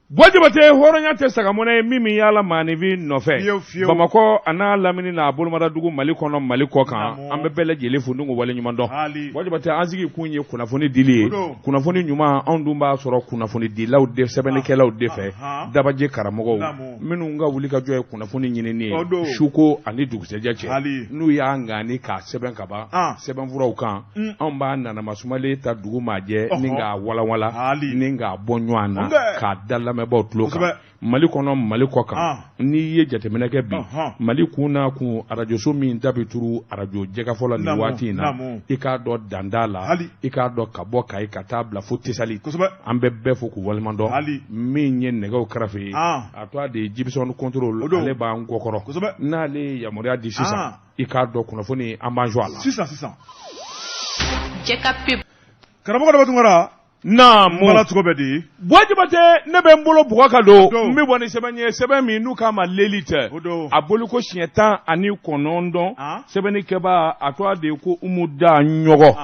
Buwa Jabate, hɔrɔnya tɛ sagamɔnɛ ye min bɛ yaala maaninfin nɔfɛ. Fiyewu, fiyewu. Bamakɔ a n'a lamini n'a bolomadugu, Mali kɔnɔ, Mali kɔ kan, an bɛ bɛɛ lajɛlen fo n'u waleɲuman dɔn. Buwa Jabate, an sigi kun ye kunnafoni dili ye. Kunnafoni ɲuman, anw dun b'a sɔrɔ kunnafonidilaw de, sɛbɛnnikɛlaw de fɛ, dabaje karamɔgɔw minnu ka wulikajɔ ye kunnafoni ɲinini ye suko ani dugusɛjɛ cɛ. N'u y'a ŋani k'a sɛbɛn ka ban sɛbɛnfuraw kan, anw b'a nanama sumalen ta dugu maa jɛ ni k'a walawala ni k'a bɔ ɲɔgɔn na k'a da lamɛnbaaw tulo kan, Mali kɔnɔ, Mali kɔ kan. N'i ye jateminɛ kɛ bi, Mali kun n'a kun, arajoso min da bɛ turu arajo jɛkafɔ la nin waati in na, i k'a dɔn dan t'a la. I k'a dɔn ka bɔ Kayi ka taa bila fo Tesali, an bɛ bɛɛ fo k'u waleɲuman dɔn. Min ye nɛgɛw karafe ye, a tɔgɔ de ye Jibisɔn Contrôle, ale b'an kɔkɔrɔ. N'ale ye yamaruya di sisan, i k'a dɔn kunnafoni, an b'an jɔ a la sisan sisan. Karamɔgɔ Daba Tunkara. Naamu. Bala cogo bɛ di? Buwa Jabate, ne bɛ n bolo bugɔ ka don. N bɛ bɔ ni sɛbɛn ye, sɛbɛn min n'u k'a ma L'Élite. A boli ko siɲɛ 19, sɛbɛnnikɛbaa a tɔgɔ de ye ko Umu Daɲɔgɔ.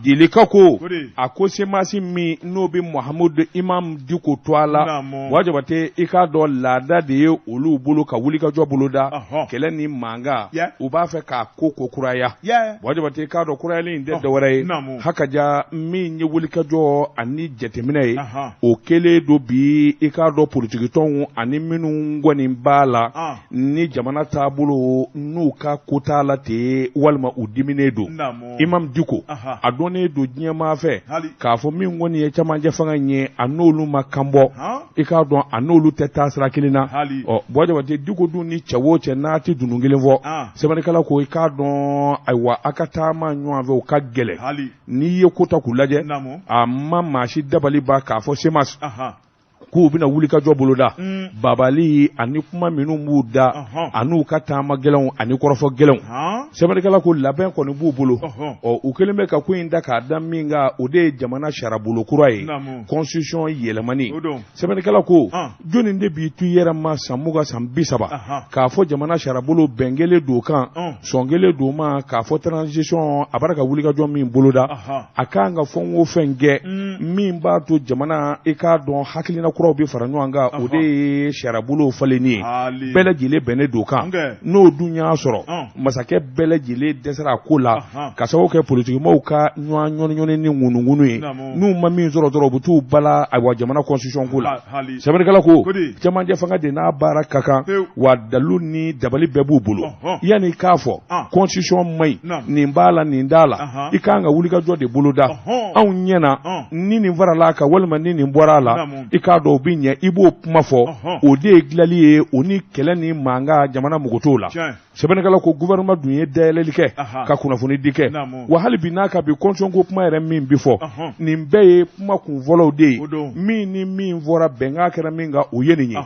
Jelika ko a ko CMAS min n'o bɛ Mahamudu Imam Diko tɔgɔ la, Buwa Jabate, i k'a dɔn laada de ye olu bolo ka wulikajɔ boloda, kɛlɛ ni mankan, u b'a fɛ k'a ko ko kuraya. Buwa Jabate, i k'a dɔn kurayali in tɛ dɔwɛrɛ ye hakaja min ye wulikajɔ ani jateminɛ ye. O kɛlen don bi, i k'a dɔn politikitɔnw ani minnu kɔni b'a la ni jamana taabolo n'u ka ko t'a la ten, walima u diminen don. Imam Diko a dɔnnen don diɲɛmaa fɛ k'a fɔ min kɔni ye camancɛ fanga ye, a n'olu ma kan bɔ, i k'a dɔn a n'olu tɛ taa sira kelen na. Ɔ Buwa Jabate, Diko dun ni cɛ o cɛ n'a tɛ dunun kelen fɔ, sɛbɛnnikɛla ko i k'a dɔn ayiwa a ka taama ɲɔgɔn fɛ o ka gɛlɛn. N'i ye ko ta k'u lajɛ, a ma maa si dabali ban k'a fɔ CMAS k'u bɛna wulikajɔ boloda, babali ani kuma minnu b'u da an'u ka taama gɛlɛnw ani kɔrɔfɔ gɛlɛnw. Sɛbɛnnikɛla ko labɛn kɔni b'u bolo. Ɔ u kɛlen bɛ ka ko in da k'a da min kan, o de ye jamana sariyabolo kura ye, constitution yɛlɛmani. Sɛbɛnnikɛla ko jɔnni de b'i to i yɛrɛ ma san 20, san 30, k'a fɔ jamana sariyabolo bɛn kɛlen don kan, sɔn kɛlen don ma k'a fɔ transition a b'a ka wulikajɔ min boloda, a ka kan ka fɛn o fɛn kɛ min b'a to jamana, i k'a dɔn hakilina kuraw bɛ fara ɲɔgɔn kan, o de ye sariyabolo falenni ye. Bɛɛ lajɛlen bɛnnen don kan. N'o dun y'a sɔrɔ masakɛ bɛɛ lajɛlen dɛsɛra a ko la ka sababu kɛ politikimɔgɔw ka ɲɔgɔn ɲɔni ni ŋunuŋunu ye, n'u ma min sɔrɔ dɔrɔn u bɛ t'u bala ayiwa jamana constitution ko la. Sɛbɛnnikɛla ko cɛmancɛ fanga de n'a baara ka kan wa, dalu ni dabali bɛɛ b'u bolo. Yanni k'a fɔ constitution man ɲi, nin b'a la, nin t'a la, i ka kan ka wulikajɔ de boloda. Anw ɲɛna ni nin farala a kan walima ni nin bɔra a la, i k'a dɔn o bɛ ɲɛ, i b'o kuma fɔ, o de ye dilali ye. O ni kɛlɛ ni mankan, jamana mago t'o la. Sɛbɛnnikɛla ko gouvernement dun ye dayɛlɛli kɛ ka kunnafoni di kɛ wa. Hali bi n'a ka bi constitution ko kuma yɛrɛ min bi fɔ, nin bɛɛ ye kuma kun fɔlɔw de ye. Min ni min fɔra, bɛnkan kɛra min kan, o ye nin ye.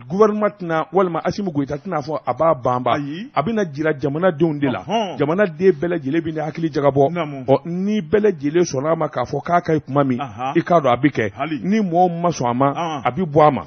Gouvernement tɛna walima Asimi Goyita tɛna fɔ a b'a banba, a bɛna jira jamanadenw de la. Jamanaden bɛɛ lajɛlen bɛ hakili jagabɔ. Ɔ ni bɛɛ lajɛlen sɔnna a ma k'a fɔ k'a ka ɲi tuma min, i k'a dɔn a bɛ kɛ. Ni mɔgɔw ma sɔn a ma, a bɛ bɔ a ma.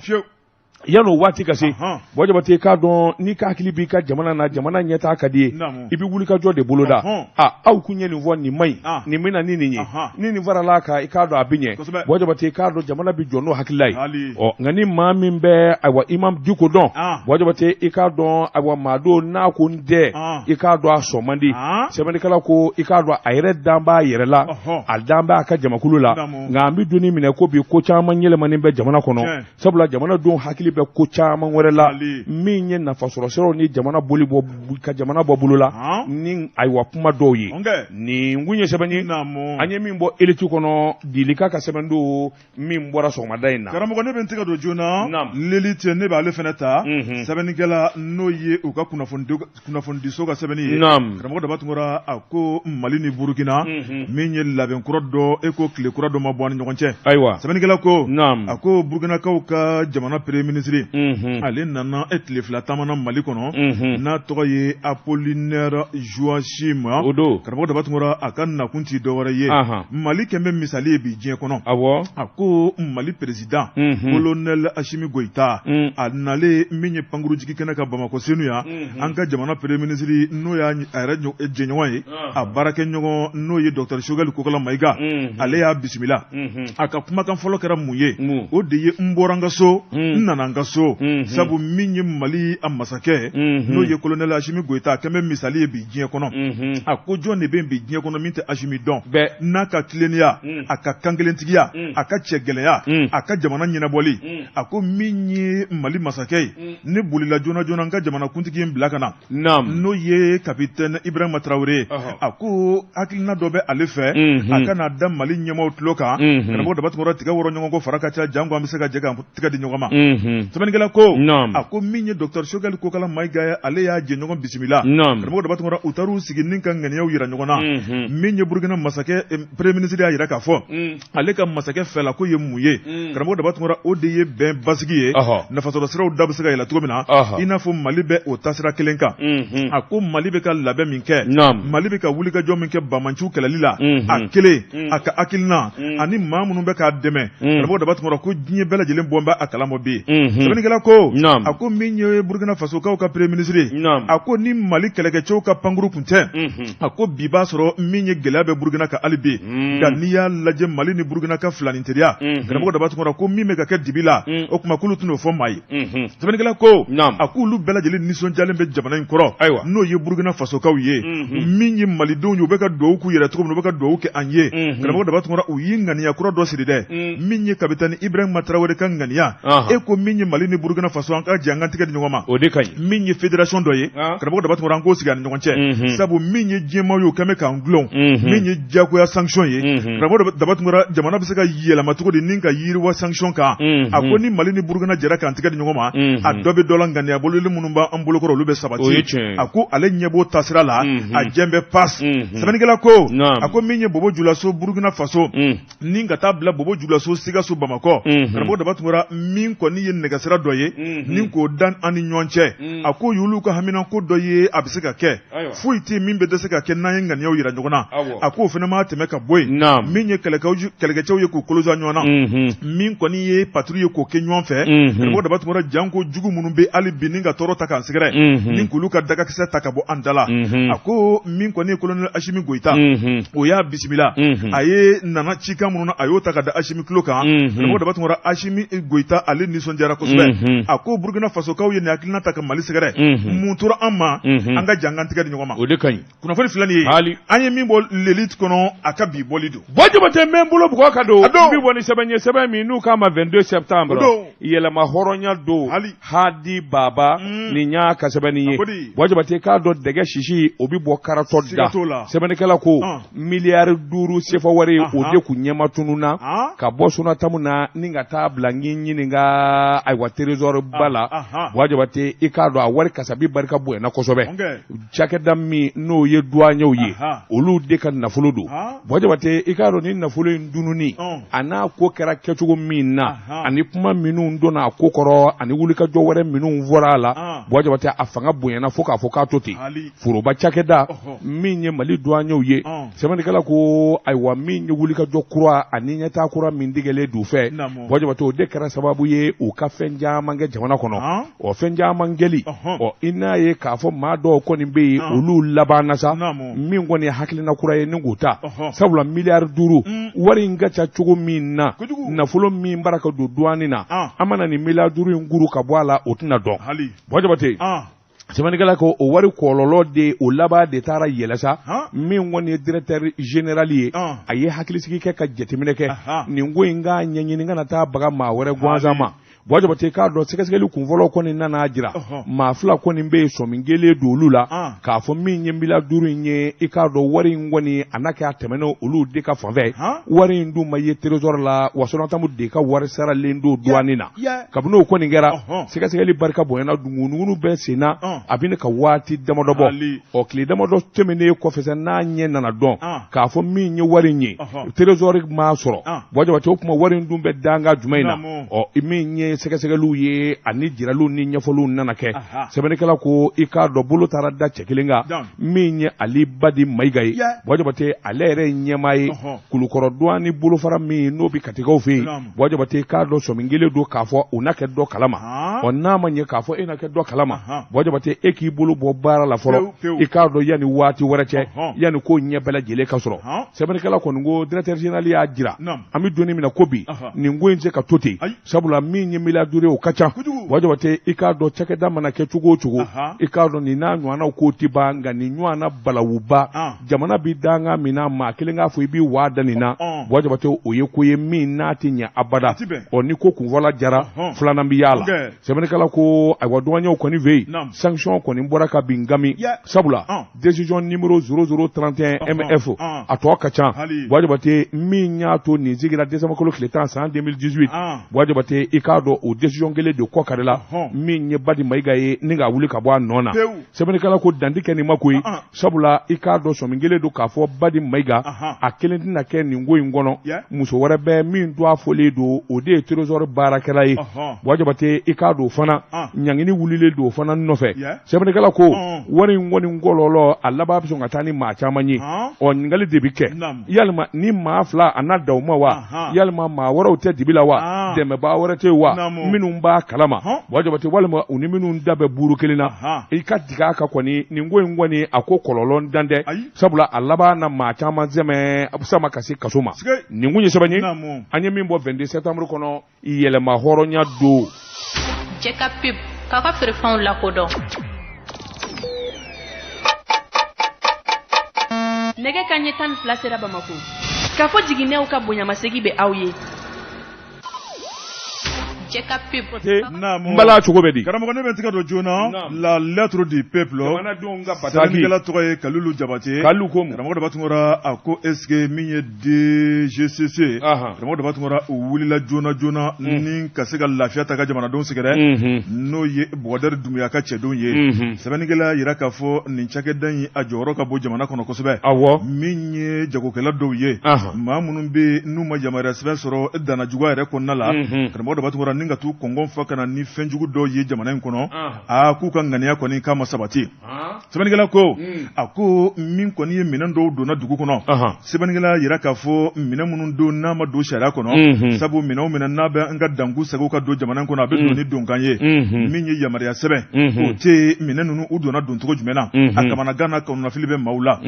Yan'o waati ka se, Buwa Jabate, i k'a dɔn n'i ka hakili b'i ka jamana na, jamana ɲɛtaa ka di ye, i bɛ wulikajɔ de boloda. A aw kun ye nin fɔ, nin man ɲi, nin bɛ na ni nin ye, ni nin farala a kan, i k'a dɔn a bɛ ɲɛ. Buwa Jabate, i k'a dɔn jamana bɛ jɔ n'o hakilila ye. Ɔ nka ni maa min bɛ ayiwa Imam Diko dɔn, Buwa Jabate, i k'a dɔn ayiwa maa don n'a ko n tɛ, i k'a dɔn a sɔn man di. Sɛbɛnnikɛla ko i k'a dɔn a yɛrɛ dan b'a yɛrɛ la, a dan b'a ka jamakulu la. Nka an bɛ don min na ko bi, ko caman yɛlɛmanen bɛ jamana kɔnɔ, sabula jamanadenw hakili bɛ ko caman wɛrɛ la min ye nafasɔrɔsiraw ni jamana boli bɔ ka jamana bɔ bolo la ni ayiwa kuma dɔw ye. Nin kun ye sɛbɛn ye an ye min bɔ Élite kɔnɔ, Dilika ka sɛbɛn don min bɔra sɔgɔmada in na. Karamɔgɔ, ne bɛ n tɛgɛ don joona L'Élite, ne b'ale fana ta. Sɛbɛnnikɛla n'o ye u ka kunnafonidiso ka sɛbɛnni ye, karamɔgɔ Daba Tunkara, a ko Mali ni Burukina, min ye labɛn kura dɔ e ko tile kura dɔ ma bɔ an ni ɲɔgɔn cɛ. Ayiwa. Sɛbɛnnikɛla ko a ko Burukinakaw ka jamana premier ministre minisiri, ale nana tile 2 taama na Mali kɔnɔ, n'a tɔgɔ ye Apollinaire Joachim. O don. Karamɔgɔ Daba Tunkara, a ka nakun ti dɔwɛrɛ ye, Mali kɛn bɛ misali ye bi diɲɛ kɔnɔ. Awɔ. A ko Mali président colonel Assimi Goïta, a nalen min ye pankurujigi kɛnɛ kan Bamakɔ Senu yan, an ka jamana premier ministre, n'o y'a yɛrɛ jɛɲɔgɔn ye, a baarakɛɲɔgɔn, n'o ye docteur Choguel Kokalla Maïga, ale y'a bisimila. A ka kumakan fɔlɔ kɛra mun ye? O de ye: n bɔra n ka so, n nana n ka so, sabu min ye Mali a masakɛ, n'o ye colonel Assimi Goïta, a kɛn bɛ misali ye bi diɲɛ kɔnɔ. A ko jɔn de bɛ bi diɲɛ kɔnɔ min tɛ Assimi dɔn n'a ka tilennenya, a ka kankelentigiya, a ka cɛ gɛlɛya, a ka jamana ɲɛnabɔli? A ko min ye Mali masakɛ ye, ne bolila joona joona, n ka jamana kuntigi in bila ka na, n'o ye capitaine Ibrahima Traoré. A ko hakilina dɔ bɛ ale fɛ, a ka n'a da Mali ɲɛmaaw tulo kan. Karamɔgɔ Daba Tunkara, tigɛ wɔrɔ ɲɔgɔn ko fara ka ca, janko an bɛ se ka jɛ ka tigɛ di ɲɔgɔn ma. Sɛbɛnnikɛla ko, a ko min ye docteur Choguel Kokalla Maïga ye, ale y'a jɛɲɔgɔn bisimila. Karamɔgɔ Daba Tunkara, u taar'u sigi ni ka ŋaniyaw yira ɲɔgɔn na. Min ye Burukina masakɛ premier ministre y'a yira k'a fɔ ale ka masakɛ fɛla ko ye mun ye, karamɔgɔ Daba Tunkara? O de ye bɛn basigi ye, nafasɔrɔ siraw da bɛ se ka yɛlɛ cogo min na, i n'a fɔ Mali bɛ o taasira kelen kan. A ko Mali bɛ ka labɛn min kɛ, Mali bɛ ka wulikajɔ min kɛ bamanciw kɛlɛli la, a kelen a ka hakilina ani maa minnu bɛ k'a dɛmɛ, karamɔgɔ Daba Tunkara, ko diɲɛ bɛɛ lajɛlen bɔ bɛ a kalama bi. Sɛbɛnnikɛla ko, a ko min ye Burukina Fasokaw ka premier ministre, a ko ni Mali kɛlɛkɛcɛw ka pankuru kun tɛ, a ko bi b'a sɔrɔ min ye gɛlɛya bɛ Burukina kan hali bi. Nka n'i y'a lajɛ, Mali ni Burukina ka filanin teriya, karamɔgɔ Daba Tunkara, ko min bɛ ka kɛ dibi la, o tuma k'olu tɛn'o fɔ maa ye. Sɛbɛnnikɛla ko, a k'olu bɛɛ lajɛlen nisɔndiyalen bɛ jamana in kɔrɔ, n'o ye Burukina Fasokaw ye. Min ye malidenw ye, u bɛ ka dugawu k'u yɛrɛ cogo min na, u bɛ ka dugawu kɛ an ye. Karamɔgɔ Daba Tunkara, u y'i ŋaniya kura dɔ siri dɛ, min ye capitaine Ibrahima Traoré ka ŋaniya e ko min ye Mali ni Burukina Faso, an ka jɛ an ka tigɛ di ɲɔgɔn ma. O de ka ɲi. Min ye fédération dɔ ye, karamɔgɔ Daba Tunkara, an k'o sigi an ni ɲɔgɔn cɛ, sabu min ye diɲɛmaa ye, o kɛn bɛ k'an gulon. Min ye diyagoya sanction ye, karamɔgɔ Daba Tunkara, jamana bɛ se ka yɛlɛma cogo di ni ka yiriwa sanction kan? A ko ni Mali ni Burukina jɛra k'an tigɛ di ɲɔgɔn ma, a dɔ bɛ dɔ la, ŋaniya bololi minnu b'an bolokɔrɔ, olu bɛ sabati. A ko ale ɲɛ b'o taasira la, a jɛn bɛ pas. Sɛbɛnnikɛla ko, a ko min ye Bobo Julaso Burukina Faso ni ka taa bila Bobo Julaso Sikaso Bamakɔ, karamɔgɔ Daba Tunkara, min kɔni ye nɛgɛsira dɔ ye ni k'o dan an ni ɲɔgɔn cɛ, a ko y'olu ka haminanko dɔ ye, a bɛ se ka kɛ, foyi tɛ min bɛ dɛsɛ ka kɛ n'an ye ŋaniyaw yira ɲɔgɔn na. A k'o fana ma tɛmɛ ka bɔ yen, min ye kɛlɛkɛcɛw ye k'u kolosa ɲɔgɔn na, min kɔni ye patrouille ye k'o kɛ ɲɔgɔn fɛ, karamɔgɔ Daba Tunkara, janko jugu minnu bɛ hali bi ni ka tɔɔrɔ ta k'an sɛgɛrɛ, ni k'olu ka dagakisɛ ta ka bɔ an da la. A ko min kɔni ye colonel Assimi Goïta, o y'a bisimila. A ye nana cikan minnu na, a y'o ta ka da Assimi tulo kan. Karamɔgɔ Daba Tunkara, Assimi Goïta, ale nisɔndiyara kosɛbɛ. A ko Burukina Fasokaw ye nin hakilina ta ka Mali sɛgɛrɛ, mun tora an ma? An ka jɛ an k'an tigɛ di ɲɔgɔn ma. O de ka ɲi. Kunnafoni filɛ nin ye, an ye min bɔ L'Élite kɔnɔ, a ka bi bɔli don. Buwa Jabate, n bɛ n bolo bugɔ ka don, n bɛ bɔ ni sɛbɛn ye, sɛbɛn min n'u k'a ma 22 septembre, yɛlɛma hɔrɔnya don, Hadi Baba nin y'a ka sɛbɛnni ye. Buwa Jabate, k'a dɔn dɛgɛ sisi, o bɛ bɔ karatɔ da. Sɛbɛnnikɛla ko miliyari 5 sefa wari, o de kun ɲɛma tununna ka bɔ Sonatamu na ni ka taa bila n k'i ɲininka, ayiwa, trésor ba la. Buwa Jabate, i k'a dɔn a wari kasabi barika bonyana kosɛbɛ. Cakɛda min n'o ye duwanyew ye, olu de ka nafolo don. Buwa Jabate, i k'a dɔn ni nafolo in dununi a n'a ko kɛra kɛcogo min na, ani kuma minnu donna a ko kɔrɔ, ani wulikajɔ wɛrɛ minnu fɔra a la, Buwa Jabate, a fanga bonyana fo k'a fɔ k'a to ten. Foroba cakɛda min ye Mali duwanyew ye, sɛbɛnnikɛla ko ayiwa, min ye wulikajɔ kura ani ɲɛtaa kura min tigɛlen d'u fɛ, Buwa Jabate, o de kɛra sababu ye u ka fɛn caman kɛ jamana kɔnɔ. Ɔ, fɛn caman kɛli, ɔ, i n'a ye k'a fɔ maa dɔw kɔni bɛ yen, olu labanna sa min kɔni ye hakilina kura ye ni k'o ta, sabula miliyari 5 wari in ka ca cogo min na, nafolo min bara ka don duwani na, an mana nin miliyari 5 in kuru ka bɔ a la, o tɛna dɔn. Buwa Jabate, sɛbɛnnikɛla ko o wari kɔlɔlɔ de, o laban de taara yɛlɛ sa. Min kɔni ye directeur général ye, a ye hakilisigi kɛ ka jateminɛ kɛ nin ko in, k'a ɲɛɲini kana taa baga maa wɛrɛ gansan ma. Buwa Jabate, k'a dɔn sɛgɛsɛgɛli kunfɔlɔ kɔni nana jira, maa fila kɔni bɛ yen, sɔmi kelen don olu la k'a fɔ min ye miliyari 5 in ye, i k'a dɔn wari in kɔni a n'a kɛ a tɛmɛnen olu de ka fanfɛ. Wari in dun ma ye trésor la, wa Sonatamu de ka wari saralen don douane na. Kabini o kɔni kɛra, sɛgɛsɛgɛli barika bonyana, dungunugunu bɛ sen na, a bɛ ka waati damadɔ bɔ. Ɔ, tile damadɔ tɛmɛnen kɔfɛ sa, n'a ɲɛ nana dɔn k'a fɔ min ye wari in ye, trésor m'a sɔrɔ. Buwa Jabate, o tuma wari in dun bɛ danga jumɛn in na? Ɔ, min ye ni sɛgɛsɛgɛliw ye ani jiraliw ni ɲɛfɔliw nana kɛ, sɛbɛnnikɛla ko i k'a dɔn bolo taara da cɛ kelen kan min ye Ali Badi Mayiga ye. Buwa Jabate, ale yɛrɛ ye ɲɛmaa ye Kulukɔrɔ duwani bolofara min n'o bɛ Katikaw fɛ yen. Buwa Jabate, k'a dɔn sɔmi kelen don k'a fɔ u na kɛ dɔ kalama. Ɔ n'a ma ɲɛ k'a fɔ e na kɛ dɔ kalama, Buwa Jabate, e k'i bolo bɔ baara la fɔlɔ, i k'a dɔn yanni waati wɛrɛ cɛ, yanni ko ɲɛ bɛɛ lajɛlen ka sɔrɔ. Sɛbɛnnikɛla kɔni ko directeur général y'a jira an bɛ don min na ko bi, nin ko in tɛ se ka to ten, sabula min ye miliyari 5 ye, o ka ca. Buwa Jabate, i k'a dɔn cakɛda mana kɛ cogo o cogo, i k'a dɔn nin n'a ɲɔgɔnnaw ko tɛ ban, nka nin ɲɔgɔnna balawuba, jamana bɛ dankan min na, maa kelen k'a fɔ i b'i waa da nin na, Buwa Jabate, o ye ko ye min n'a tɛ ɲɛ abada. Ɔ ni ko kunfɔla jara, filanan bɛ y'a la. Sɛbɛnnikɛla ko ayiwa, duwanɲɛw kɔni fɛ yen, sanction kɔni bɔra ka bin Gami, sabula décision numéro 0031 MF, a tɔ ka ca. Buwa Jabate, min y'a to nin sigira décembre kalo tile 10 san 2018, Buwa Jabate, i k'a dɔn o décision kelen de kɔ karila min ye Badi Mayiga ye ni k'a wuli ka bɔ a nɔ na. Sɛbɛnnikɛla ko dan tɛ kɛ nin ma koyi, sabula i k'a dɔn sɔmi kelen don k'a fɔ Badi Mayiga a kelen tɛna kɛ nin ko in kɔnɔ. Muso wɛrɛ bɛ min to a fɔlen don, o de ye trésor baarakɛla ye. Buwa Jabate, i k'a dɔn fana ɲangini wulilen don o fana nɔfɛ. Sɛbɛnnikɛla ko wari in kɔni kɔlɔlɔ a laban bɛ sɔn ka taa ni maa caman ye. Ɔ ɲininkali de bɛ kɛ, yalima ni maa fila a na dan o ma wa? Yalima maa wɛrɛw tɛ dibi la wa? Dɛmɛbaa wɛrɛ tɛ yen wa minnu b'a kalama, Buwa Jabate, walima u ni minnu da bɛ buuru kelen na? I ka jigin a kan kɔni, nin ko in kɔni, a ko kɔlɔlɔ dan tɛ, sabula a laban na maa caman sɛmɛ sama ka se kaso ma. Nin kun ye sɛbɛn ye an ye min bɔ 22 septembre kɔnɔ, yɛrɛmahɔrɔnya don. Jɛ ka pub k'aw ka feerefɛnw lakodɔn. Nɛgɛ kanɲɛ 12 sera Bamako. K'a fɔ jiginɛw ka bonyamasegin bɛ aw ye. Jɛ ka pub. N bala cogo bɛ di? Karamɔgɔ, ne bɛ tigɛ don joona. La Lettre du peuple, jamanadenw ka bataki. Sɛbɛnnikɛla tɔgɔ ye Kalilu Jabate. Kalilu ko mun? Karamɔgɔ Daba Tunkara, a ko est ce que min ye DGCC, karamɔgɔ Daba Tunkara, u wulila joona joona ni ka se ka lafiya ta ka jamanadenw sɛgɛrɛ, n'o ye Bɔkadari Dunbuya ka cɛdenw ye. Sɛbɛnnikɛla yira k'a fɔ nin cakɛda in a jɔyɔrɔ ka bon jamana kɔnɔ kosɛbɛ. Min ye jagokɛla dɔw ye, maa minnu bɛ n'u ma yamaruya sɛbɛn sɔrɔ danna juguya yɛrɛ kɔnɔna la, karamɔgɔ Daba Tunkara, ni ka t'u kɔngɔn fa ka na ni fɛnjugu dɔw ye jamana in kɔnɔ, aa k'u ka ŋaniya kɔni k'a ma sabati. Sɛbɛnnikɛla ko a ko min kɔni ye minɛn dɔw donna dugu kɔnɔ, sɛbɛnnikɛla yira k'a fɔ minɛn minnu don n'a ma don sariya kɔnɔ, sabu minɛn o minɛn n'a bɛ an ka danku sago ka don jamana kɔnɔ, a bɛ don ni donkan ye min ye yamaruya sɛbɛn o tɛ. Minɛn ninnu u donna doncogo jumɛn na, a kamanagan n'a kɔnɔnafili bɛ maaw la.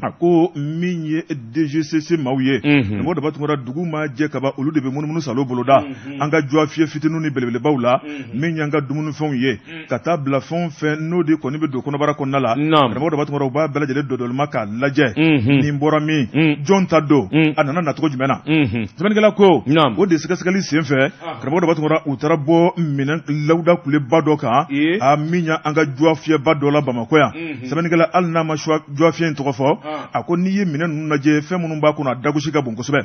A ko min ye DGCC maaw ye, karamɔgɔ Daba Tunkara, dugu ma jɛ kaban, olu de bɛ munumunu salo boloda an ka jɔ fiyɛ fitininw ni belebelebaw la, min y'an ka dumunifɛnw ye, ka taa bila fɛn o fɛn n'o de kɔni bɛ don kɔnɔbara kɔnɔna la, karamɔgɔ Daba Tunkara, u b'a bɛɛ lajɛlen dɔdɔlima k'a lajɛ nin bɔra min, jɔn ta don, a nana nacogo jumɛn na. Sɛbɛnnikɛla ko o de sɛgɛsɛgɛli senfɛ, karamɔgɔ Daba Tunkara, u taara bɔ minɛn lawuda kuleba dɔ kan, a min y'an ka jɔ fiyɛba dɔ la Bamakɔ yan. Sɛbɛnnikɛla, hali n'a ma jɔ fiyɛ in tɔgɔ fɔ, a ko n'i ye minɛn ninnu lajɛ, fɛn minnu b'a kɔnɔ, a dagosi ka bon kosɛbɛ.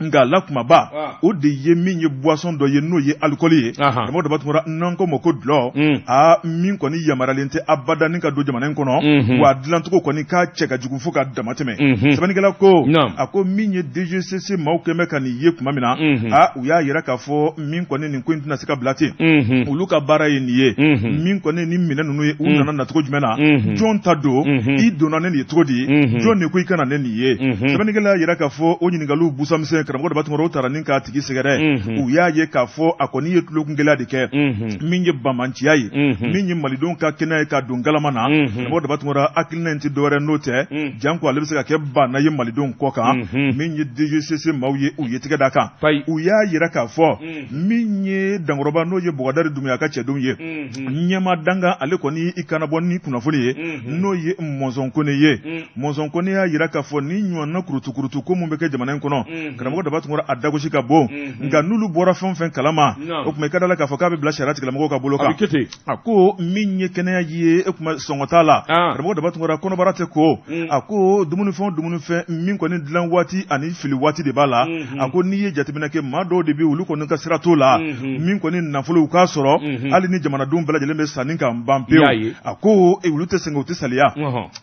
Nka a la kumaba, o de ye min ye boisson dɔ ye n'o ye alcool ye, karamɔgɔ Daba Tunkara, n'an ko ma ko dɔlɔ, aa min kɔni yamaruyalen tɛ abada ni ka don jamana in kɔnɔ, wa a dilancogo kɔni k'a cɛ ka jugu fo ka dama tɛmɛ. Sɛbɛnnikɛla ko a ko min ye DGCC maaw kɛn bɛ ka nin ye tuma min na, aa u y'a yira k'a fɔ min kɔni nin ko in tɛna se ka bila ten, olu ka baara ye nin ye. Min kɔni ni minɛn ninnu ye, u nana nacogo jumɛn na, jɔn ta don, i donna ni nin ye cogo di, jɔn de ko i ka na ni nin ye? Sɛbɛnnikɛla y'a yira k'a fɔ o ɲininkaliw busamisɛn, karamɔgɔ Daba Tunkara, u taara ni k'a tigi sɛgɛrɛ, u y'a ye k'a fɔ a kɔni ye tulokungɛlɛya de kɛ, min ye banbaanciya ye, min ye malidenw ka kɛnɛya ye ka don galama na. Karamɔgɔ Daba Tunkara, hakilina in tɛ dɔwɛrɛ n'o tɛ, janko ale bɛ se ka kɛ baana ye malidenw kɔ kan. Min ye DGCC maaw ye, u ye tɛgɛ d'a kan, u y'a yira k'a fɔ min ye dankɔrɔba, n'o ye Bɔkadari Dunbuya ka cɛdenw ye, ɲɛma dankan, ale kɔni i kana bɔ ni kunnafoni ye, n'o ye Mɔnzɔn Kone ye. Mɔnzɔn Kone y'a yira k'a fɔ ni ɲɔgɔnna kurutukurutu ko min bɛ kɛ jamana in kɔnɔ, karamɔgɔ Daba Tunkara, a dagosi ka bon, nka n'olu bɔra fɛn o fɛn kalama, o tuma i ka da la k'a fɔ k'a bɛ bila sariya tigilamɔgɔw ka bolo kan. A ko min ye kɛnɛya ye, e kuma sɔngɔ t'a la. la karamɔgɔ Daba Tunkara kɔnɔbara tɛ ko a ko dumunifɛn dumunifɛn min kɔni dilan waati ani fili waati de b'a la a ko n'i ye jateminɛ kɛ maa dɔw de bɛ olu kɔni ka sira t'o la min kɔni nafolo u k'a sɔrɔ hali ni jamanadenw bɛɛ lajɛlen bɛ sa ni ka ban pewu a ko olu tɛ sɛgɛn u tɛ saliya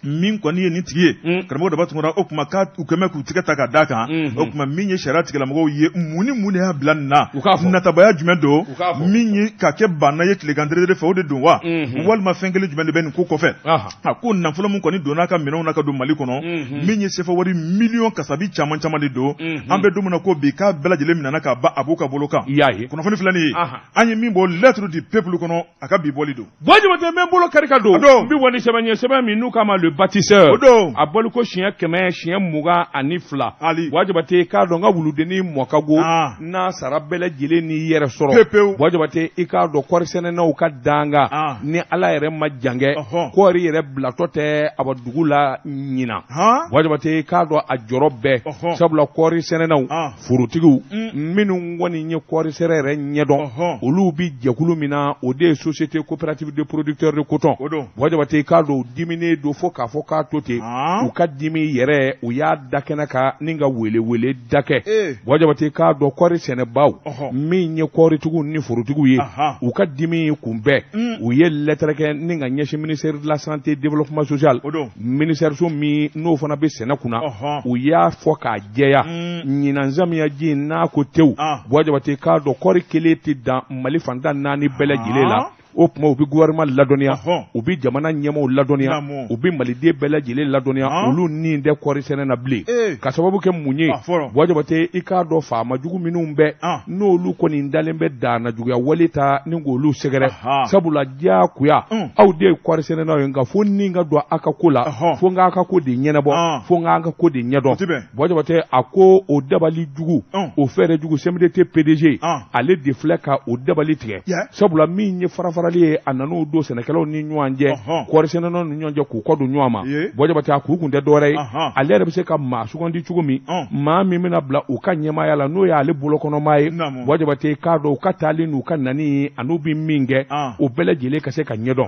min kɔni ye nin tigi ye karamɔgɔ Daba Tunkara o tuma u kɛmɛ k'u tigɛ ta ka d'a kan o tuma min ye sariya tigilamɔgɔw ye mun ni mun de y'a bila nin na natabaya jumɛn don min ye ka kɛ banna ye tilegan deredere fɛ o de don wa walima fɛn kelen jumɛn de bɛ nin ko kɔfɛ a ko nafolo min kɔni donna a ka minɛnw na ka don Mali kɔnɔ min ye sefa wari miliyɔn kasabi caman caman de don an bɛ don min na ko bi k'a bɛɛ lajɛlen minɛna ka ban a b'u ka bolo kan kunnafoni filɛ nin ye an ye min bɔ Lettre du Peuple kɔnɔ a ka bi bɔli don Buwa Jabate n bɛ n bolo kari ka don n bɛ bɔ ni sɛbɛn ye sɛbɛn min n'u k'a ma Le Bâtisseur o don a bɔli ko siɲɛ 122 Buwa Jabate i k'a dɔn n ka wuludennin mɔkago n'a sara bɛɛ lajɛlen n'i yɛrɛ sɔrɔ pepewu Buwa Jabate i k'a dɔn kɔɔrisɛnɛnaw ka danga ni Ala yɛrɛ ma jan kɛ kɔɔri yɛrɛ bilatɔ tɛ a bɔ dugu la ɲinan Buwa Jabate i k'a dɔn a jɔrɔ bɛɛ sabula kɔɔrisɛnɛnaw forotigiw minnu kɔni ye kɔɔri sɛnɛ yɛrɛ ɲɛdɔn olu bɛ jɛkulu min na o de ye société coopérative de producteurs de coton Buwa Jabate i k'a dɔn u diminen don fo k'a fɔ k'a to ten u ka dimi yɛrɛ u y'a da kɛnɛ kan ni ka welewele da kɛ Buwa Jabate i k'a dɔn kɔɔri sɛnɛbaw min ye kɔɔritigiw ni forotigiw ye u ka dimi kun bɛɛ u ye lɛtɛrɛ kɛ ni ka ɲɛsin ministère de la santé développement social ministère so min n'o fana bɛ sɛnɛ kunna u y'a fɔ k'a jɛya ɲinan samiyaji n'a ko tewu Buwa Jabate k'a dɔn kɔɔri kelen tɛ dan Mali fan tan naani bɛɛ lajɛlen la o tuma u bɛ gouvernement ladɔnniya u bɛ jamana ɲɛmaaw ladɔnniya u bɛ maliden bɛɛ lajɛlen ladɔnniya olu ni tɛ kɔɔri sɛnɛ na bilen ka sababu kɛ mun ye Buwa Jabate i k'a dɔn faama jugu minnu bɛ n'olu kɔni dalen bɛ danna juguya wale ta ni k'olu sɛgɛrɛ sabula diyagoya aw de ye kɔɔri sɛnɛnaw ye nka fo ni ka don aw ka ko la fo n k'aw ka ko de ɲɛnabɔ fo n k'aw ka ko de ɲɛdɔn Buwa Jabate a ko o dabali jugu o fɛɛrɛ jugu CMDT PDG ale de filɛ ka o dabali tigɛ sabula min ye farafarali ye a nan'o don sɛnɛkɛlaw ni ɲɔgɔn cɛ kɔɔri sɛnɛnaw ni ɲɔgɔn cɛ k'u kɔ don ɲɔgɔn ma Buwa Jabate a k'u kun tɛ dɔwɛrɛ ye ale yɛrɛ bɛ se ka maa sugandi cogo min maa min bɛna bila u ka ɲɛmaaya la n'o y'ale bolokɔnɔmaa ye Buwa Jabate k'a dɔn u ka taali n'u ka nani an'u bɛ min kɛ o bɛɛ lajɛlen ka se ka ɲɛdɔn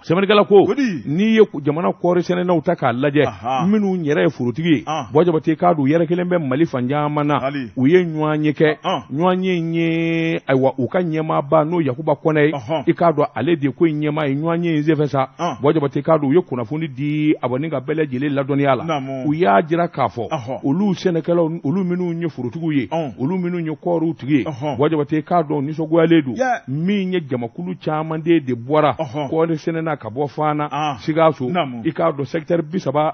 sɛbɛnnikɛla ko n'i ye jamana kɔɔri sɛnɛnaw ta k'a lajɛ minnu yɛrɛ ye forotigi ye Buwa Jabate k'a dɔn u yɛrɛkɛlen bɛ Mali fan caman na u ye ɲɔgɔnye kɛ ɲɔgɔnye in ye ayiwa u ka ɲɛmaaba n'o Yakuba Kɔnɛ ye i k'a dɔn ale de ko in ɲɛmaa ye ɲɔgɔnye in senfɛ sa Buwa Jabate k'a dɔn u ye kunnafoni di a ni ka bɛɛ lajɛlen ladɔnniya la u y'a jira k'a fɔ olu sɛnɛkɛlaw olu minnu ye forotigiw ye olu minnu ye kɔɔriw tigi ye Buwa Jabate k'a dɔn nisɔngoyalen don min ye jamakulu caman de bɔra kɔɔri sɛnɛna ka bɔ Fana Sikaso i k'a dɔn secteur 35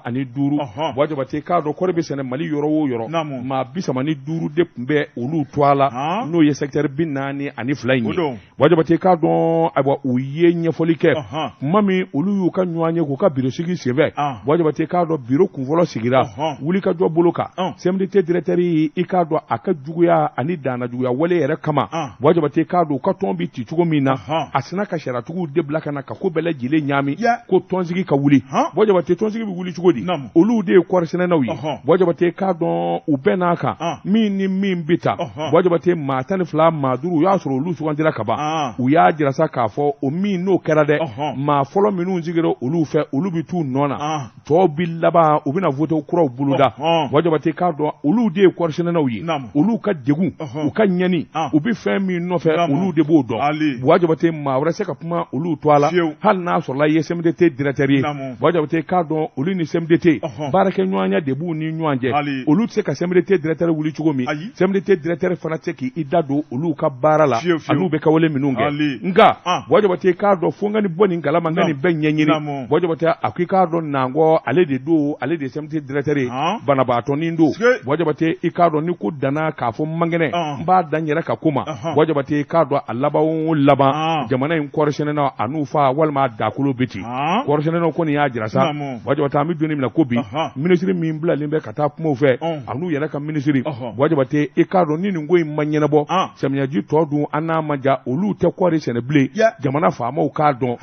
Buwa Jabate k'a dɔn kɔɔri bɛ sɛnɛ Mali yɔrɔ o yɔrɔ maa 35 de tun bɛ olu tɔgɔ la n'o ye secteur 42 in ye Buwa Jabate k'a dɔn ayiwa u ye ɲɛfɔli kɛ tuma min olu y'u ka ɲɔgɔn ye k'u ka biro sigi senfɛ Buwa Jabate k'a dɔn biro kunfɔlɔ sigira wulikajɔ bolo kan CMDT directeur i k'a dɔn a ka juguya ani danna juguya wale yɛrɛ kama Buwa Jabate k'a dɔn u ka tɔn bɛ ci cogo min na a sinna ka sariyatigiw de bila ka na ka ko bɛɛ lajɛlen ɲaami ko tɔnsigi ka wuli Buwa Jabate tɔnsigi bɛ wuli cogo di olu de ye kɔɔri sɛnɛnaw ye Buwa Jabate k'a dɔn u bɛɛ n'a kan min ni min bɛ ta Buwa Jabate maa 12 maa 5 u y'a sɔrɔ olu sugandira ka ban u y'a jira sa k'a fɔ o min n'o kɛra dɛ maa fɔlɔ minnu sigira olu fɛ olu bɛ t'u nɔ na tɔw bɛ laban u bɛna vote kuraw boloda Buwa Jabate k'a dɔn olu de ye kɔɔrisɛnɛnaw ye olu ka degun u ka ɲani u bɛ fɛn min nɔfɛ olu de b'o dɔn Buwa Jabate maa wɛrɛ se ka kuma olu tɔgɔ la hali n'a sɔrɔla i ye CMDT directeur ye Buwa Jabate k'a dɔn olu ni CMDT baarakɛɲɔgɔnya de b'u ni ɲɔgɔn cɛ olu tɛ se ka CMDT directeur wuli cogo min CMDT directeur fana tɛ se k'i da don olu ka baara la an'u bɛ kɛwale minnu kɛ nka Buwa Jabate k'a dɔn fo n ka nin bɔ nin kalama n ka nin bɛɛ ɲɛɲini Buwa Jabate a ko i k'a dɔn Nangɔ ale de don ale de ye CMDT directeur ye banabaatɔnin don Buwa Jabate i k'a dɔn ni ko danna k'a fɔ man kɛnɛ n b'a da n yɛrɛ ka ko ma Buwa Jabate i k'a dɔn a laban o laban jamana in kɔɔrisɛnɛnaw a n'u fa walima a dakolo bɛ ci kɔɔrisɛnɛnaw kɔni y'a jira sa Buwa Jabate an bɛ don min na ko bi minisiri min bilalen bɛ ka taa kumaw fɛ an'u yɛrɛ ka minisiri Buwa Jabate i k'a dɔn ni nin ko in ma ɲɛnabɔ samiyaji tɔ dun an n'a ma ja olu tɛ kɔɔri sɛnɛ bilen jamana faamaw k'a dɔn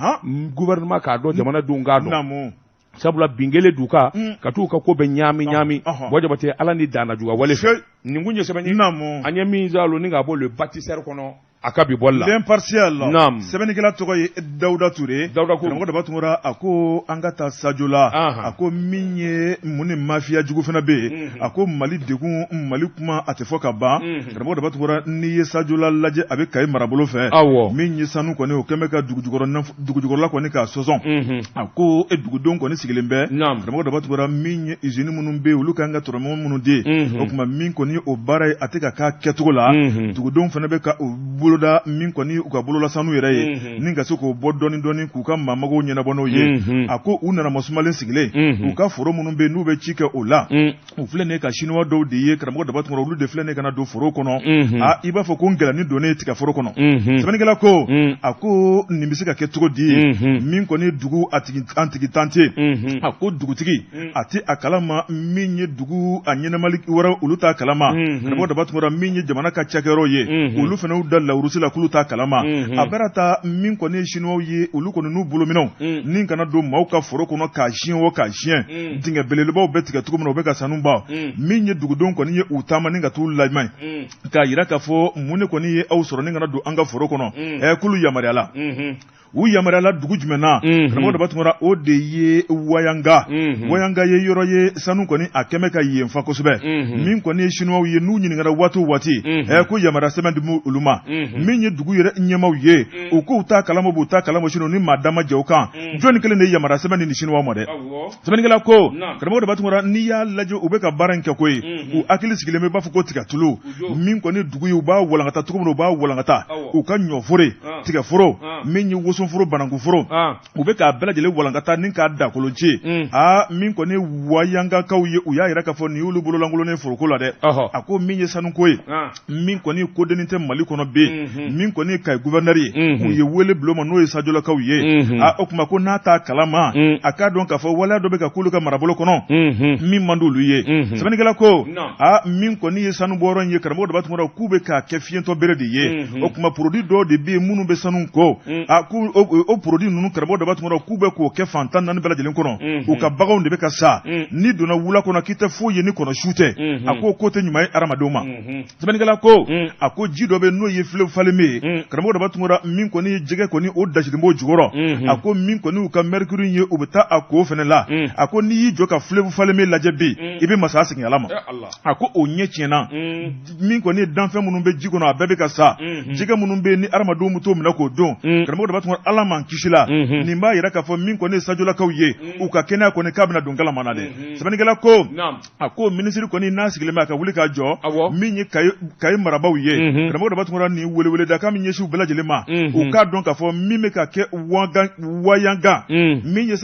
gouvernement k'a dɔn jamanadenw k'a dɔn sabula bin kɛlen d'u kan ka t'u ka ko bɛɛ ɲaami ɲaami Buwa Jabate Ala ni danna juguya wale fɛ nin kun ye sɛbɛn ye an ye min zalo ni k'a bɔ Le Bâtisseur kɔnɔ. A ka bi bɔli la. L'Impartial. Naam. Sɛbɛnnikɛla tɔgɔ ye Dawuda Ture. Dawuda ko. Karamɔgɔ Daba Tunkara a ko an ka taa Sajola. Anhan. A ko min ye mun ni mafiya jugu fana bɛ yen. Unhun. A ko Mali degun Mali kuma a tɛ fɔ ka ban. Unhun. Karamɔgɔ Daba Tunkara n'i ye Sajola lajɛ a bɛ Kayi marabolo fɛ. Awɔ. Min ye sanu kɔni o kɛlen bɛ ka dugujukɔrɔla kɔni k'a sɔsɔ. Unhun. A ko e dugudenw kɔni sigilen bɛ. Naam. Karamɔgɔ Daba Tunkara min ye usine minnu bɛ yen olu ka kan ka tɔrɔmɔ minnu di. Unhun. O tuma min kɔni o baara ye a tɛ ka k'a kɛcogo la. Unhun. Dugudenw fana bɛ ka u boloda min kɔni u ka bololasanu yɛrɛ ye. Unhun. Ni ka se k'o bɔ dɔɔni dɔɔni k'u ka maa magow ɲɛnabɔ n'o ye. Unhun. A ko u nana masumalen sigilen. Unhun. U ka foro minnu bɛ yen n'u bɛ ci kɛ o la. Un. U filɛ nin ye ka chinois dɔw de ye karamɔgɔ Daba Tunkara olu de filɛ nin ye ka na don foro kɔnɔ. Unhun. Aa i b'a fɔ ko ngɛlɛnni donnen tigaforo kɔnɔ. Unhun. Sɛbɛnnikɛla ko. Un. A ko nin bɛ se ka kɛ cogo di? Unhun. Min kɔni dugu a tigi an tigi tan tɛ. Unhun. A ko dugutigi. A tɛ a kalama min ye dugu a ɲɛnamali wɛrɛ olu t'a kalama. Unhun. Karamɔgɔ Daba Tunkara min ye jamana ka cakɛyɔrɔ ye. Unhun. Olu fana y'u da lawurusi la k'olu t'a kalama. Unhun. A bɛna taa min kɔni ye chinois ye olu kɔni n'u bolominɛnw. Un. Ni kana don maaw ka foro kɔnɔ k'a siɲɛ o k'a siɲɛ. Un. Dingɛ belebelebaw bɛ tigɛ cogo min na u bɛ ka sanu bɔ. Un. Min ye dugudenw kɔni ye u taama ni ka t'u lajɛ. Un. K'a jira k'a fɔ mun de kɔni ye aw sɔrɔ ni kana don an ka foro kɔnɔ. Un. Ɛ k'olu yamaruyala. Unhun. U yamaruyala dugu jumɛn na? Unhun. Karamɔgɔ Daba Tunkara o de ye Wayanga. Unhun. Wayanga ye yɔrɔ ye sanu kɔni a kɛmɛ ka yen fa kosɛbɛ. Unhun. Min kɔni ye chinois ye n'u ɲininkara waati o waati. Unhun. Ɛ ko yamaruya sɛbɛn di olu ma. Unhun. Min ye dugu yɛrɛ ɲɛmaaw ye. U k'u t'a kalama u t'a kalama sinon ni maa da ma jɛ u kan. Jɔnni kelen de ye yamaruya sɛbɛn di nin chinois ma dɛ? Awɔ. Sɛbɛnnikɛla ko Naam. karamɔgɔ Daba Tunkara n'i y'a lajɛ u bɛ ka baara in kɛ koyi. Unhun. U hakili sigilen bɛ i b'a fɔ ko tigatulu. Jo. Min kɔni dugu ye u b'a walankata cogo min na u b'a walankata. Awɔ. U ka ɲɔforo, Ah. tigaforo, Ah. min ye wosoforo, banankuforo. Ah. U bɛ k'a bɛɛ lajɛlen walankata ni k'a dakolon ci. Mm. Aa min kɔni wayangakaw ye u y'a jira k'a fɔ nin y'olu bololankolonnen foroko la dɛ. Ɔhɔ. A ko min ye sanuko ye. Ah. Min kɔni kodennin tɛ Mali kɔnɔ bi. Mhm. Min kɔni ye Kayi gouverneur ye. Mhm. U ye wele bila o ma n'o ye Sajolakaw ye. Mhm. Aa o tuma ko n'a t'a kalama. Mm. A k'a dɔn k'a fɔ waleya dɔ bɛ ka k'olu ka marabolo kɔnɔ. Unhun. Min man d'olu ye. Mhm. Sɛbɛnnikɛla ko. Naam. Aa min kɔni ye sanubɔyɔrɔ in ye karamɔgɔ Daba Tunkara k'u bɛ k'a kɛ fiyentɔ bere de ye. Mhm. O tuma produit dɔw de bɛ yen minnu bɛ sanu ko. Mm. A k'u o produit ninnu karamɔgɔ Daba Tunkara k'u bɛ k'o kɛ fan 14 bɛɛ lajɛlen kɔnɔ. Mhm. U ka baganw de bɛ ka sa. Mm. N'i donna wula kɔnɔ k'i tɛ foyi ye ni kɔnɔ su tɛ. Mhm. A k'o ko tɛ ɲuman ye hadamadenw ma. Unhun. Sɛbɛnnikɛla ko. Mm. A ko ji dɔ bɛ n'o ye fleuve Falémé ye. Mm. Karamɔgɔ Daba Tunkara min kɔni ye jɛgɛ kɔni o dasilen b'o jukɔrɔ. Mhm. A ko min kɔni y'u ka mercure ye u bɛ taa a ko fana la. Mm. A ko n'i y'i jɔ ka fleuve Falémé lajɛ bi. Mm. I bɛ masaya segin Ala ma. Eh Allah. A ko o ɲɛ tiɲɛna. Mm. Min kɔni ye danfɛn minnu bɛ ji kɔnɔ a bɛɛ bɛ ka sa. Mhm. Jɛgɛ minnu bɛ yen ni hadamadenw bɛ t'o minɛ k'o dun. Mm. Karamɔgɔ Daba Tunkara Ala m'an kisi la. Mhm. Nin b'a jira k'a fɔ min kɔni ye Sajolakaw ye. U ka kɛnɛya kɔni k'a bɛna don galama na dɛ. Mhm. Sɛbɛnnikɛla ko. Naam. A ko minisiri kɔni n'a sigilen bɛ a ka wuli k'a jɔ. Awɔ. Min ye Kayi Kayi marabaaw ye. Mhm. Karamɔgɔ Daba Tunkara nin weleweledakan min ɲɛsin u bɛɛ lajɛlen ma. Mhm. U k'a dɔn k'a fɔ min bɛ ka kɛ Wayangan. Mm. Min ye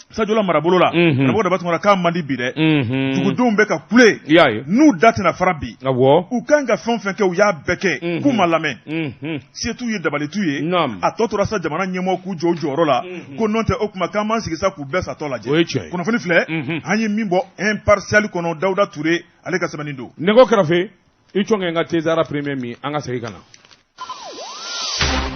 Sajola marabolo la. Mhm. Karamɔgɔ Daba Tunkara k'a man di bi dɛ. Unhun. Dugudenw bɛ ka kule. I y'a ye. N'u da tɛna fara bi. Awɔ. U kan ka fɛn o fɛn kɛ u y'a bɛɛ kɛ. Mhm. K'u ma lamɛn. Unhun. Se t'u ye dabali t'u ye. Naam. A tɔ tora sa jamana ɲɛmɔgɔw k'u jɔ u jɔyɔrɔ la. Mhm. Ko n'o tɛ o tuma k'an b'an sigi sa k'u bɛɛ satɔ lajɛ. O ye tiɲɛ ye. Kunnafoni filɛ. Mhm. An ye min bɔ Impartial kɔnɔ Dawuda Ture ale ka sɛbɛnni don. Nɛgɛ kɛrɛfɛ i cɔn n ka Tezara premier min an ka segin ka na.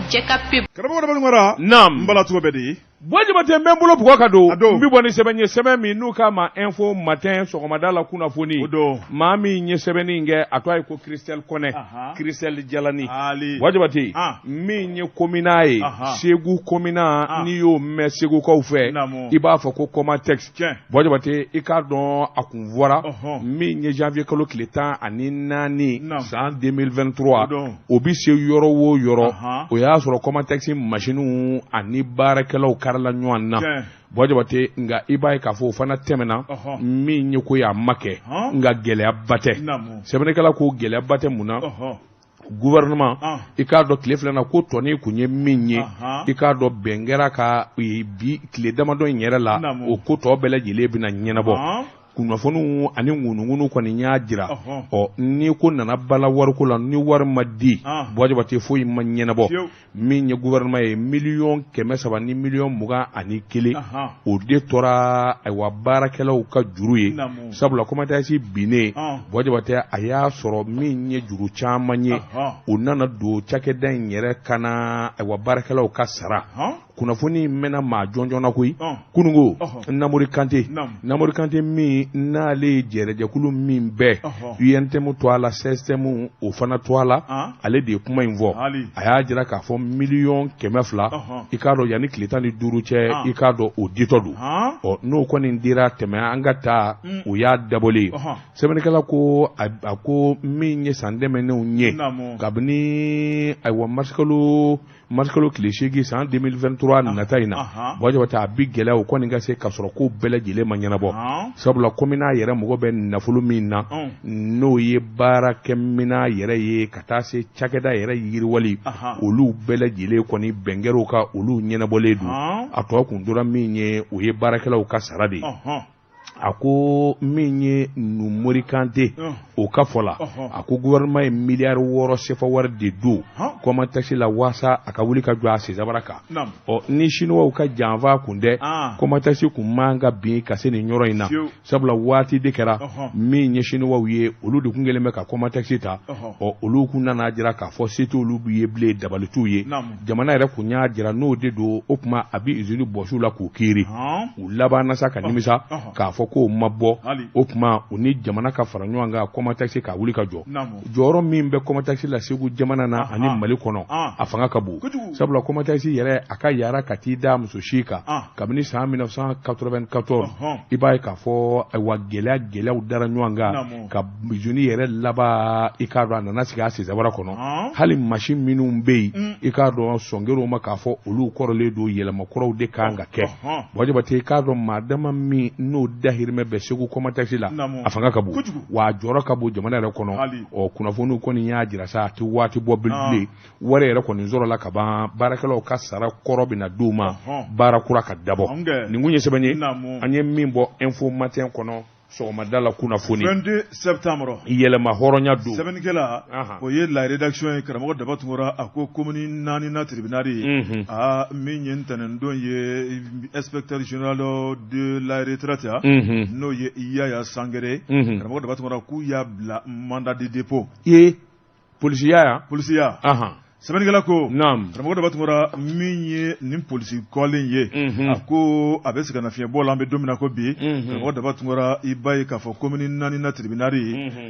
Jɛ ka pub. Karamɔgɔ Daba Tunkara. Naam. N bala cogo bɛ di. Buwa Jabate n bɛ n bolo bugɔ ka don. A don. N bɛ bɔ ni sɛbɛn ye sɛbɛn min n'u k'a ma Info Matin sɔgɔmada la kunnafoni. O don. Maa min ye sɛbɛnni in kɛ a tɔgɔ ye ko Christelle Kɔnɛ. Ahan. Christelle Jalani. Ali. Buwa Jabate. Ah. Min ye komina ye. Ahan. Segu komina Ah. n'i y'o mɛn Segukaw fɛ. Naamu. I b'a fɔ ko Comatex. Tiɲɛ. Buwa Jabate i k'a dɔn a kun fɔra. Ɔhɔn. Min ye janvier kalo tile 14 Naamu. san 2023. O don. O bɛ se yɔrɔ o yɔrɔ. Ahan. O y'a sɔrɔ Comatex machines ani baarakɛlaw karila ɲɔgɔn na. Tiɲɛ. Buwa Jabate nka i b'a ye k'a fɔ o fana tɛmɛna. Ɔhɔn. Min ye ko ye a ma kɛ. Hɔn. Nka gɛlɛyaba tɛ. Naamu. Sɛbɛnnikɛla ko gɛlɛyaba tɛ mun na. Ɔhɔn. Gouvernement Ah. i k'a dɔn tile filɛ na ko tɔnin kun ye min ye Ahan. i k'a dɔn bɛn kɛra ka bi tile damadɔ in yɛrɛ la Naamu. o ko tɔ bɛɛ lajɛlen bɛna ɲɛnabɔ Hɔn. kunnafoniw ani ŋunuŋunu kɔni y'a jira Ɔhɔn. ɔ ni ko nana bala wariko la ni wari ma di Ah. Buwa Jabate foyi ma ɲɛnabɔ Fiyewu. min ye gouvernement ye 300 000 021 Ahan. o de tora ayiwa baarakɛlaw ka juru ye Naamu. sabula Comatex binnen Ah. Buwa Jabate a y'a sɔrɔ min ye juru caman ye Ahan. o nana don cakɛda in yɛrɛ ka na ayiwa baarakɛlaw ka sara Hɔn. Kunnafoni mɛnna maa jɔnjɔn na koyi kununko Namori Kante, Namori Kante min n'ale ye jɛrɛjɛkulu min bɛɛ UNTM to a la, CSTM o fana to a la, ale de ye kuma in fɔ. A y'a jira k'a fɔ 200 miliyɔn, i k'a dɔn, yanni tile 15 cɛ, i k'a dɔn o ditɔ don. Ɔ n'o kɔni dira tɛmɛ an ka taa, o y'a dabɔlen ye. Sɛbɛnnikɛla ko a ko min ye san tɛmɛnenw ye, kabini ayiwa marisikalo tile 8 san 2023 nata in na, Buwa Jabate, a bi gɛlɛya o kɔni ka se ka sɔrɔ ko bɛɛ lajɛlen ma ɲɛnabɔ, sabula komi n'a yɛrɛ mago bɛ nafolo min na, n'o ye baarakɛminɛn yɛrɛ ye ka taa se cakɛda yɛrɛ yiriwali, olu bɛɛ lajɛlen kɔni bɛn kɛra o kan, olu ɲɛnabɔlen don. A tɔ kun tora min ye, o ye baarakɛlaw ka sara de ye. A ko min ye Numori Kante o ka fɔ la, a ko gouvernement ye miliyari 6 sefa wari de don Comatex la waasa a ka wuli ka jɔ a sensabara kan. Ɔ ni Siniwaw ka janfa kun tɛ, Comatex kun man ka bin ka se nin yɔrɔ in na, sabula waati de kɛra min ye Siniwaw ye, olu de kun kɛlen bɛ ka Comatex ta. Ɔ olu kun nana jira k'a fɔ se t'olu ye bilen, dabali t'u ye. Jamana yɛrɛ kun y'a jira n'o de don, o tuma a bɛ usine bɔsiw la k'u kiiri. U labanna sa ka nimisa k'a fɔ k'o ma bɔ. O tuma u ni jamana ka fara ɲɔgɔn kan, Comatex ka wuli ka jɔ. Jɔyɔrɔ min bɛ Comatex la Segu jamana na ani Mali kɔnɔ, a fanga ka bon, sabula Comatex yɛrɛ a ka yara ka t'i da muso si kan kabini san 1994. I b'a ye k'a fɔ ayiwa gɛlɛya gɛlɛyaw dara ɲɔgɔn kan ka usine yɛrɛ laban, i k'a dɔn a nana sigi a sensabara kɔnɔ. Hali machine minnu bɛ yen, i k'a dɔn sɔn kɛr'o ma k'a fɔ olu kɔrɔlen don, yɛlɛma kuraw de kan ka kɛ. Buwa Jabate, i k'a dɔn maa dama min n'o dahirimɛ bɛ Segu Comatex la, a fanga ka bon, wa a jɔyɔrɔ ka bon jamana yɛrɛ kɔnɔ. Ɔ kunnafoniw kɔni y'a jira sa, a tɛ waati bɔ bilen, wari yɛrɛ kɔni sɔrɔla ka ban, baarakɛlaw ka sara kɔrɔ bɛ na d'u ma, baara kura ka dabɔ. Nin kun ye sɛbɛn ye an ye min bɔ Info Matin kɔnɔ sɔgɔmada la kunnafoni. 22 septembre. Yɛlɛma hɔrɔnya don. Sɛbɛnnikɛla, o ye La Rédaction ye. Karamɔgɔ Daba Tunkara, a ko commune naaninan tribunal, aa min ye ntɛnɛndon ye, inspecteur général de la retraite, n'o ye Yaya Sangare, karamɔgɔ Daba Tunkara, k'u y'a bila mandat de dépôt. Ee, polisiya yan. Polisiya. Sɛbɛnnikɛla ko, karamɔgɔ Daba Tunkara, min ye nin polisi kɔlen ye, a ko a bɛ sɛgɛnnafiɲɛbɔ la an bɛ don min na ko bi. Karamɔgɔ Daba Tunkara, i b'a ye k'a fɔ commune naaninan tribunal,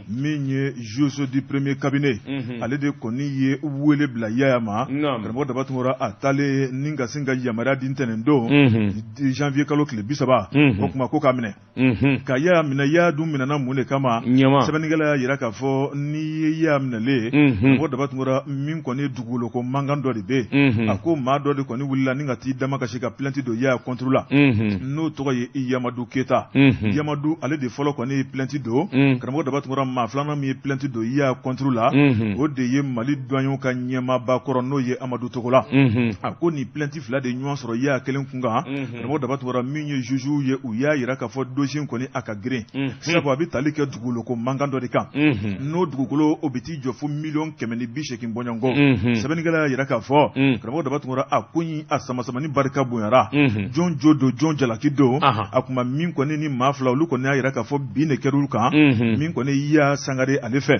min ye juge du premier cabinet, ale de kɔni ye wele bila Yaya ma. Karamɔgɔ Daba Tunkara, a taalen ni ka sin ka yamaruya di ntɛnɛndon janvier kalo tile 30, o tuma ko k'a minɛ, ka Yaya minɛ. Yaya dun minɛna mun de kama? Sɛbɛnnikɛla y'a jira k'a fɔ n'i ye Yaya minɛlen ye, karamɔgɔ Daba Tunkara, min kɔni ye dugukolo ko mankan dɔ de bɛ yen. A ko maa dɔ de kɔni wulila ni ka t'i damakasi ka plainte don Yaya contre la, n'o tɔgɔ ye Yamadu Keyita. Yamadu, ale de fɔlɔ kɔni ye plainte don. Karamɔgɔ Daba Tunkara, maa filanan min ye plainte don Yaya contre la, o de ye Mali douaniers ka ɲɛmaaba kɔrɔ, n'o ye Amadu Togola. A ko nin plainte fila de ɲɔgɔn sɔrɔ Yaya kelen kun kan. Karamɔgɔ Daba Tunkara, min ye juge ye, u y'a jira k'a fɔ dossier in kɔni a ka girin, sabu a bɛ tali kɛ dugukolo ko mankan dɔ de kan, n'o dugukolo o bɛ t'i jɔ fo 180 miliyɔn bɔɲɔgɔnko. Sɛbɛnnikɛla y'a jira k'a fɔ, karamɔgɔ Daba Tunkara, a ko in a samasamani barika bonyara, jɔn jo don, jɔn jalaki don. A kuma min kɔni ni maa fila olu kɔni y'a jira k'a fɔ bin de kɛra olu kan, min kɔni Yaya Sangare ale fɛ,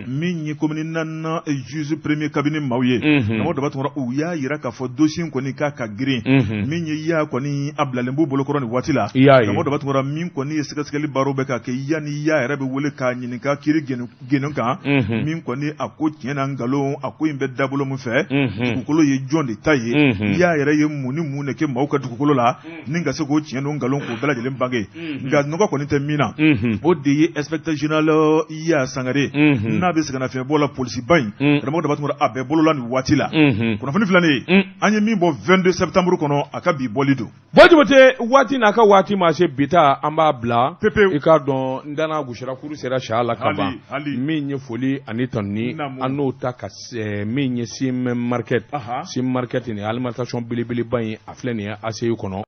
min ye commune naaninan juge premier cabinet maaw ye. Karamɔgɔ Daba Tunkara, u y'a jira k'a fɔ dossier in kɔni k'a ka girin. Min ye Yaya kɔni, a bilalen b'u bolokɔrɔ nin waati la. Karamɔgɔ Daba Tunkara, min kɔni ye sɛgɛsɛgɛli baaraw bɛ ka kɛ yanni Yaya yɛrɛ bɛ wele k'a ɲininka kiiri genen kan, min kɔni a ko tiɲɛ na nkalon, a ko in bɛ dabolo min fɛ, dugukolo ye jɔn de ta ye, Yaya yɛrɛ ye mun ni mun de kɛ maaw ka dugukolo la, ni ka se k'o tiɲɛ n'o nkalon k'o bɛɛ lajɛlen bange. Nka nɔgɔ kɔni tɛ min na, o de ye inspecteur général Yaya Sangare, n'a bɛ sɛgɛnnafiɲɛbɔ la, polisiba in, karamɔgɔ Daba Tunkara, a bɛ bolo la nin waati la. Kunnafoni filanan ye an ye min bɔ 22 septembre kɔnɔ, a ka bi bɔli don. Buwa Jabate, waati n'a ka waati ma se, bi ta an b'a bila pepewu. I k'a dɔn n dana gosira, kuru sera sa la ka ban. Min ye foli ani tanuni, an n'o ta ka min ye Sim Market, Sim Market nin alimentation belebeleba in, a filɛ nin ye ACI kɔnɔ.